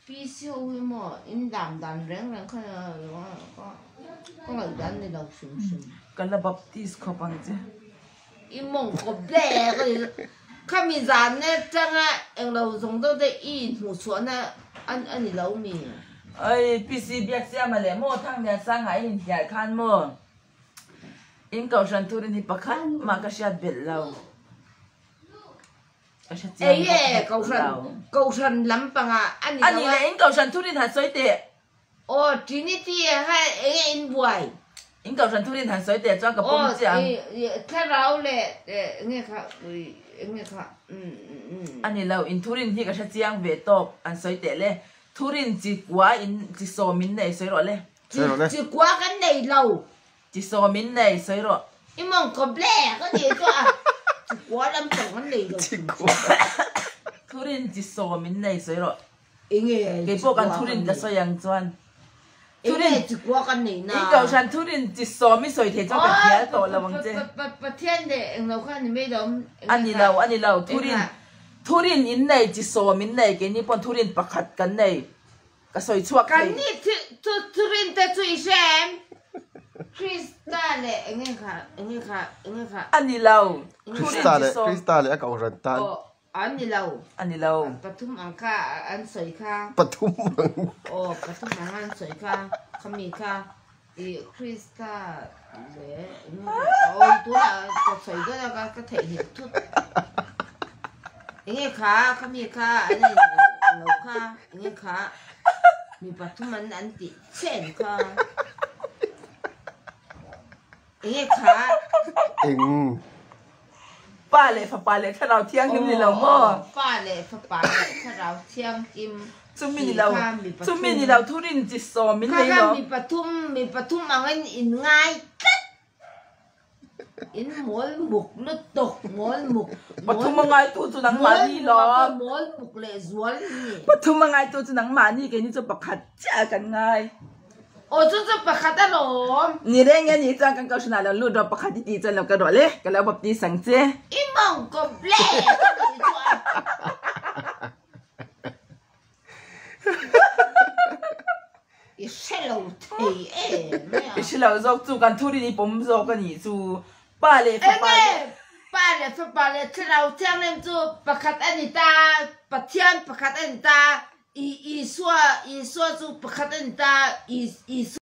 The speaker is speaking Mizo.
PC ho hi maw in dam dan reng reng kha ka ngaihdan ni lo hrim hrim. Ka la baptist khawp ang che. I mawng kawp hle ka ti chu. Khami zan na tanga englo zawng deuh te i inhmuh chhuahna a ni lo mi? Oi PC Biaksiama leh maw Thangliansanga in inhliah khan maw in kohhran thurin hi pakhat mah ka hriat belh lo. Ka hre chiang bawk hek lo. Kohhran lampangah a ni lo a. A nih leh in kohhran thurin han sawi teh. Aw Trinity ah khan eng nge in buai? In kohhran thurin han sawi teh chuan ka pawm chiah ang. Aw thlarau leh eng nge kha eng nge kha. A ni lo, in thurin hi ka hre chiang ve tawk an sawi teh le. Thurin chi kua in chi sawm in nei sawi rawh le. Chi kua kan nei lo. Chi sawm in nei sawi rawh. I mawng kawp le ka ti chu a chi kua lam pang an nei lo. Chi kua. Thurin chi sawm in nei sawi rawh. Enge Kei pawh kan thurin ka sawi ang chuan. Thurin chi kua kan nei na. I kohhran thurin chi sawm i sawi thei chuan ka hnial tawh lo ang che. Pathian leh englo kha ni mai lo. A ni lo a ni lo thurin thurin in nei chi sawm in nei keini pawn thurin pakhat kan nei. Ka sawi chhuak thei. Kan ni chu thurin te chu i hre em? Krista leh enge kha enge kha enge kha. A ni lo. Krista leh Krista leh a kohhran tan. Aw an ni lo. A ni lo. Pathum ang kha an sawi kha. Pathum ang. Aw pathum ang an sawi kha khami kha i Krista leh enge kha aw tunah ka sawi dawn a ka theihnghilh thut. Enge kha khami kha an in lo kha enge kha mi pathum an an tih chen kha enge kha. Eng. Pa leh fapa leh thlarau thianghlim ni lo maw? Pa leh fapa leh thlarau thianghlim Chumi ni lo chumi ni lo thurin chi sawm in nei lo. Kha kha mi pathum mi pathum angin in ngai tlat. In mawl muk lutuk, mawl muk. Pathum a ngaitu chu nangmahni lo. Mawl muk leh zual ni. Pathum a ngaitu chu nangmahni keini chu pakhat chiah kan ngai. Aw chu chu pakhat alawm. Ni reng e ni chuan kan kohhran ah lo lut rawh pakhat i tih chuan lo ka rawh le ka lo baptis ang che. I mawng kawp le ka tih chu a. I hre lo thei em mai a. I hre lo zawk chu kan thurin i pawm zawk a nih chu. Pa leh fapa leh. Enge Pa leh fapa leh Thlarau Thianghlim chu pakhat a ni ta, Pathian pakhat a ni ta, I Isua Isua chu pakhat a ni ta, Isua.